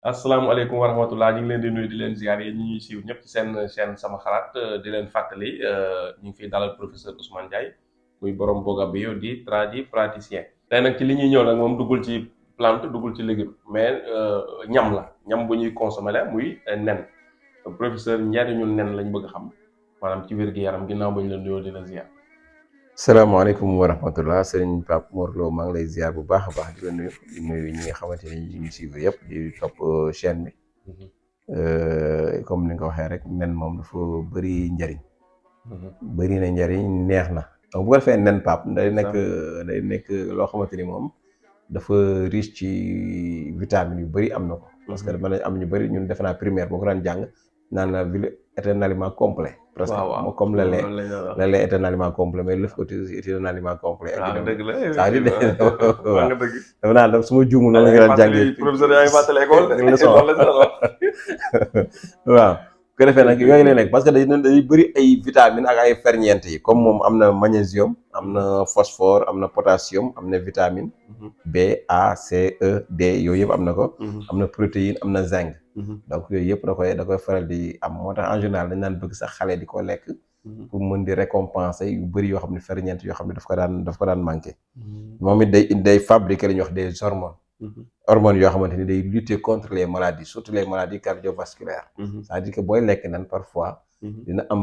asalaamaaleykum wa rahmatullah ñu ngi leen di nuyu di leen ziar yéen ñi ñuy siiw ñëpp ci seen chaîne sama xalaat di leen fàttali ñu ngi fiy dalal professeur Ousmane Ndiaye muy borom Boga Bio di tradipraticien. tey nag ci li ñuy ñëw nag moom duggul ci plante duggul ci légume mais ñam la ñam bu ñuy consommer la muy nen professeur njariñu nen lañ bëgg a xam maanaam ci wér-gu-yaram ginnaaw bañ la nuyoo di la ziar. salaamaaleykum wa rahmatullah sëriñ Pape Mor Lo maa ngi lay ziar bu baax a baax di la nuyu ñi nga xamante ni ñu ngi suivre yëpp di topp chaîne bi comme ni nga ko waxee rek nen moom dafa bëri njariñ bëri na njariñ neex na donc bu ko defee nen Pape day nekk loo xamante ni moom dafa riche ci vitamines yu bëri am na ko parce que mën nañ am ñu bëri ñun defe naa primaire boo ko daan jàng naan la ville est un aliment complet presque comme le lait est un aliment complet mais l'œuf est un aliment complet. dëgg la waaw dafa naan su ma juumul noonu la nga daan jàngee professeur yaa ngi fàttali école waaw ko defee nag yooyu lay nekk parce que day bëri ay vitamines ak ay ferñeent yi comme moom am na magnésium am na phosphore am na potassium am na vitamine B A C E D yooyu yëpp am na ko am na protéine am na zinc donc yooyu yëpp da koy faral di am moo tax en général dañ naan bëgg sax xale di ko lekk pour mën di récompenser yu bëri yoo xam ne ferñeent yoo xam ne daf ko daan manqué moom it day fabriquer li ñuy wax des hormones yoo xamante ni day lutter contre les maladies surtout les maladies cardiovasculaires c'est-à-dire que booy lekk nan parfois dina am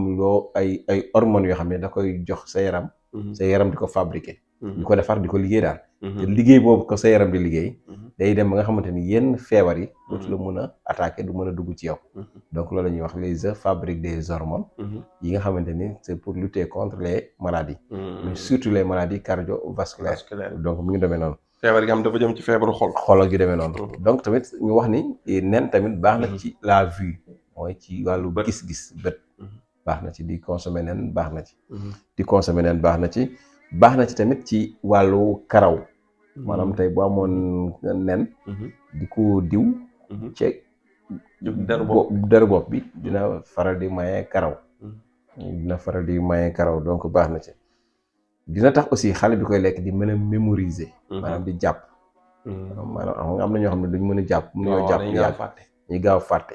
ay hormones yoo xam ne da koy jox sa yaram di ko fabriquer di ko defar di ko liggéey daal te liggéey boobu ko sa yaram di liggéey day dem ba nga xamante ni yenn feebar yi dootu la mën a attaquer du mën a dugg ci yow donc loolu la ñuy wax les œufs fabriquent des hormones yi nga xamante ni c'est pour lutter contre les maladies mais surtout les maladies cardiovasculaires donc mu ngi demee noonu feebar yi nga xam dafa jëm ci feebaru xol gi demee noonu donc tamit ñu wax ni nen tamit baax na ci la vue mooy ci wàllu gis-gis bët baax na ci di consommer nen baax na ci baax na ci tamit ci wàllu karaw maanaam tey boo amoon nen di ko diw ci deru bopp bi dina faral di maye karaw donc baax na ci dina tax aussi xale bi koy lekk di mën a mémoriser maanaam di jàpp maanaam am na ñoo xam ne duñ mën a jàpp mënuñoo jàpp ñuy gaaw fàtte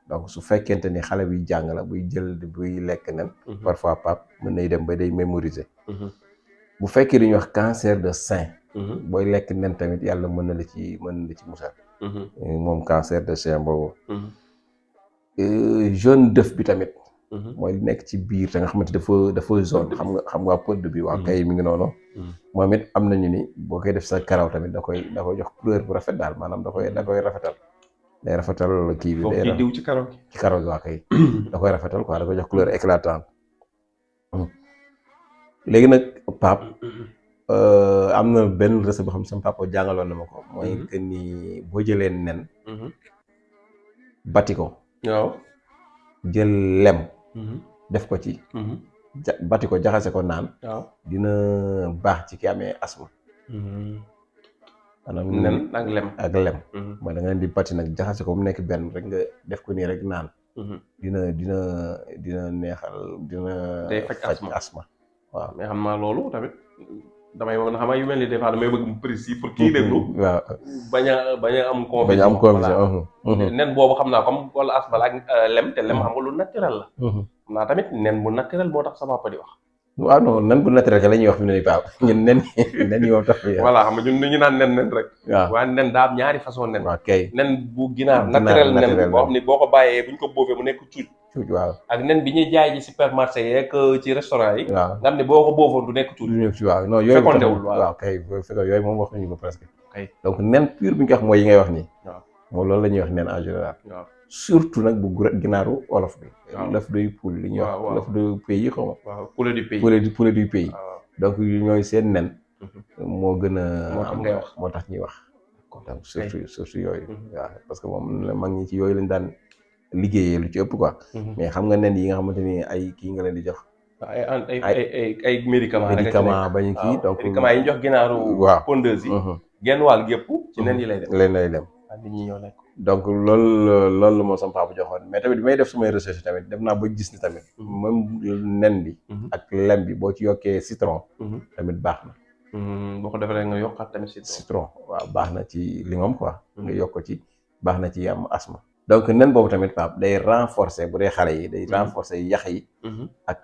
donc su fekkente ni xale bi jàng la buy lekk nen parfois pap mën nay dem ba day mémoriser bu fekkee li ñuy wax cancer de sein booy lekk nen tamit yàlla mën na la ci musal moom cancer de sein boobu jaune d'œuf bi tamit mooy li nekk ci biir te nga xamante dafa jaune xam nga pëdd bi waa kay mi ngi noonu moom it am nañu ni boo koy def sa karaw tamit da koy jox couleur bu rafet daal maanaam da koy rafetal day rafetal kii bi day diw ci karaw gi waa kay da koy rafetal quoi da koy jox couleur éclatante léegi nag Pape am na benn recette boo xam ne sama papa jàngaloon na ma ko mooy que ni boo jëlee nen bati ko waaw jël lem def ko ci bati ko jaxase ko naan dina baax ci ki amee asthme maanaam nen ak lem mooy da nga leen di bati nag jaxase ko mu nekk benn rek nga def ko nii rek naan dina neexal day faj asthme waaw mais xam naa loolu tamit damay wax xam yu mel ni des fois damay bëgg mu précis pour kii déglu waaw bañ a am confusion nen boobu xam naa comme wala asbal ak lem te lem xam nga lu naturel la xam naa tamit nen bu naturel moo tax sa papa di wax waaw non nen bu naturel ka la ñuy wax fi ne nii Pape ñun nen yi moom tax voilà xam nga ñun ñu naan nen rek waaw waaye nen daa am ñaari façon nen waaw kay nen bu ginaar naturel nen boo xam ni boo ko bàyyee buñ ko boofee mu nekk cuuj waaw ak nen bi ñuy jaay ci supermarché yeeg ci restaurant yi waaw nga xam ne boo ko boofoon du nekk cuuj waaw non yooyu fekkontewul waaw kay fekkoon yooyu moom waxuñu ko presque donc nen pur bi ñu ko wax mooy yi ngay wax nii moom loolu la ñuy wax nen en général surtout nag bu ginaaru olof bi l'œuf du poule li ñuy wax l'œuf du pays xaw ma poulet du pays donc ñooy seen nen moo gën a moo tax ñuy wax donc surtout yooyu waaw parce que moom mag ñi ci yooyu lañ daan liggéeyee lu ci ëpp quoi mais xam nga nen yi nga xamante ni ay kii nga leen di jox ay médicament bañ kii donc médicament yi ñu jox ginaaru pondeuse yi genn wàll gépp ci nen yi lay dem nit ñi ñoo lekk donc loolu moo sama papa joxoon mais tamit bi may def sumay recherche tamit def naa ba gis ni tamit même nen bi ak lem bi boo ci yokkee citron tamit baax na boo ko defee nga yokkaat tamit citron waaw baax na ci lingom quoi nga yokk ko ci baax na ci am asthme. donc nen boobu tamit Pape day renforcer bu dee xale yi day renforcer yax yi ak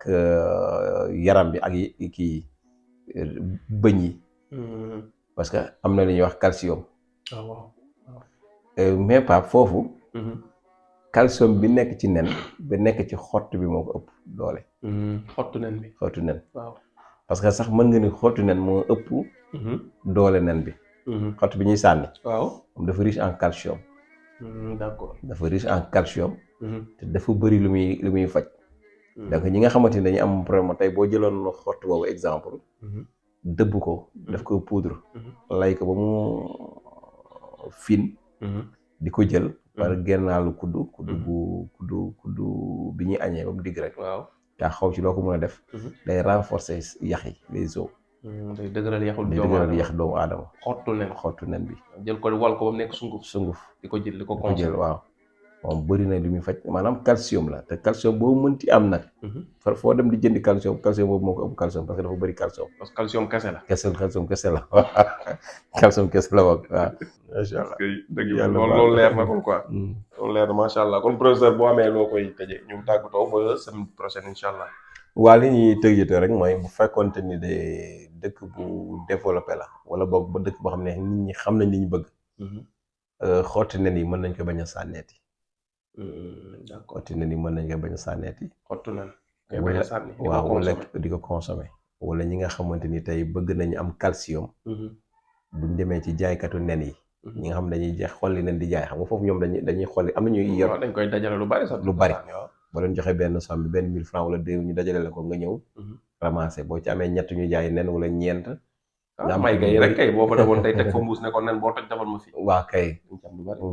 yaram bi ak kii bëñ yi parce que am na lu ñuy wax calcium. mais Pape foofu calcium bi nekk ci nen ba nekk ci xott bi moo ko ëpp doole. xottu nen bi. xottu nen waaw parce que sax mën nga ni xottu nen moo ëpp doole nen bi. xott bi ñuy sànni. waaw moom dafa riche en calcium. d'accord dafa riche en calcium. te dafa bëri lu muy faj. donc ñi nga xamante ni dañuy am problème tey boo jëloon xott boobu exemple. dëbb ko def ko poudre. lay ko ba mu fin. di ko jël. par gennaalu kuddu bi ñuy añee ba mu digg rek. waaw yaa xaw ci loo ko mën a def. day renforcer yax yi les os. day dëgëral yax doomu aadama. xottu nen bi. jël ko wal ko ba mu nekk sunguf. di ko jël waaw. moom bëri na lu muy faj maanaam calcium la te calcium boobu mënti am nag. foo dem di jëndi calcium boobu moo ko ëpp calcium parce que dafa bëri calcium. parce que calcium kese la. calcium kese la calcium kese la waaw. macha allah dëgg yàlla loolu leer na kon quoi. loolu leer na macha allah kon professeur boo amee loo koy tëjee ñu tàggatoo ba semaine prochaine incha allah. waa li ñuy tëjee rek mooy bu fekkoonte ni de dëkk bu développé la wala boog ba dëkk boo xam ne nit ñi xam nañ li ñu bëgg. xotti nen yi mën nañ ko bañ a sànneeti. d'accord xotti nen yi mën nañ ko bañ a sànneeti. xottu nen. waaw wala di ko consommer. wala ñi nga xamante ni tey bëgg nañu am calcium. buñ demee ci jaaykatu nen yi. ñi nga xam dañuy jeex xolli nen di jaay xam nga foofu ñoom dañuy xolli am na ñuy yor. dañ koy dajale lu bari sax. lu bari boo leen joxe benn somme bi benn 1000 francs wala 2 ñu dajale la ko nga ñëw. ramasser boo ci amee ñett ñu jaay nen wala ñeent. nga may kay rek kay boo fa demoon tey teg fa mbuus ne ko nen boo toj defal ma fi. waa kay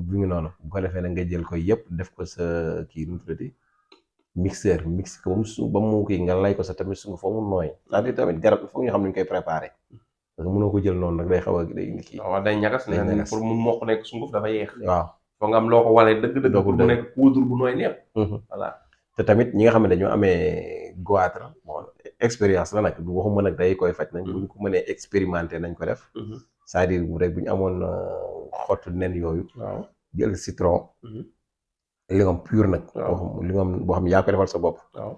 bi ngi noonu bu ko defee nag nga jël ko yëpp def ko sa kii nu mu tuddati mixeur mix ko ba mu kii nga lay ko sa tamit su nga foo mu nooy c'est-à-dire tamit garab foog ñu xam ne ñu koy préparé parce que mënoo ko jël noonu nag day xaw a day kii. waaw day ñagas ne pour mu mokk nekk sunguf dafa yeex. waaw foog nga am loo ko walee dëgg-dëgg. pour mu nekk poudre bu nooy neex. voilà te tamit ñi nga xam ne dañoo amee goitre bon expérience la nag du waxuma nag day koy faj nañ bu ñu ko mënee expérimenter nañ ko def. c'est-à-dire rek bu ñu amoon xottu nen yooyu. waaw jël citron. lingom pur nag. waaw lingom boo xam ne yaa ko defal sa bopp. waaw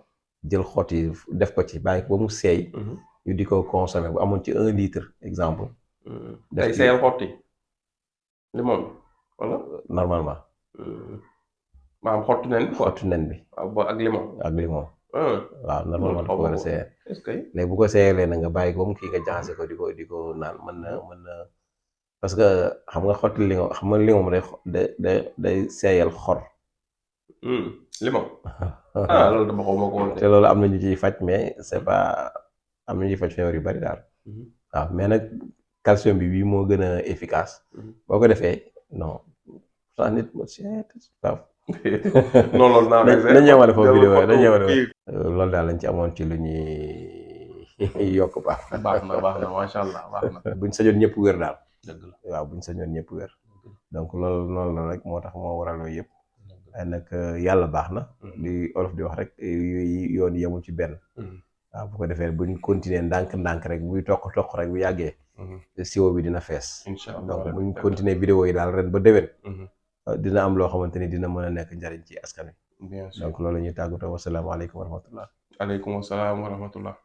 jël xott yi def ko ci bàyyi ko ba mu seey. ñu di ko consommer bu amoon ci 1 litre exemple. day seeyal xott yi limon wala. normalement. maanaam xottu nen bi. xottu nen bi. waaw ak limon. ak limon. waaw normalement da ko war a seeyal. est-ce que léegi bu ko seeyalee na nga bàyyi ko ba mu kii nga jaxase ko di ko naan mën na parce que xam nga xotti limon xam nga limon day seeyal xor. limon. loolu dama xaw ma ko woon te loolu am na ñu ciy faj mais c'est pas am na ñuy faj feebar yu bari daal. waaw mais nag calcium bi bii moo gën a efficace. boo ko defee non sax nit mo waaw. non loolu naa dañ ñëwale foofu vidéo dañ ñëwale loolu daal lañ ci amoon ci lu ñuy yokk baax na macha allah baax na. buñ sañoon ñëpp wér daal. dëgg la waaw buñ sañoon ñëpp wér. donc loolu noonu la rek moo tax moo waral loolu yëpp. ay nag yàlla baax na. di olof di wax rek yoon yemul ci benn. waaw bu ko defee buñ continuer ndànk-ndànk rek buy toq rek bu yàggee. siwo bi dina fees. incha allah donc buñ continuer vidéo yi daal ren ba déwén. dina am loo xamante ni dina mën a nekk njariñ ci askan wi. bien sûr donc loolu la ñuy tàggatoo wasalaamaaleykum wa rahmatullah. aleykum salaam wa rahmatullah.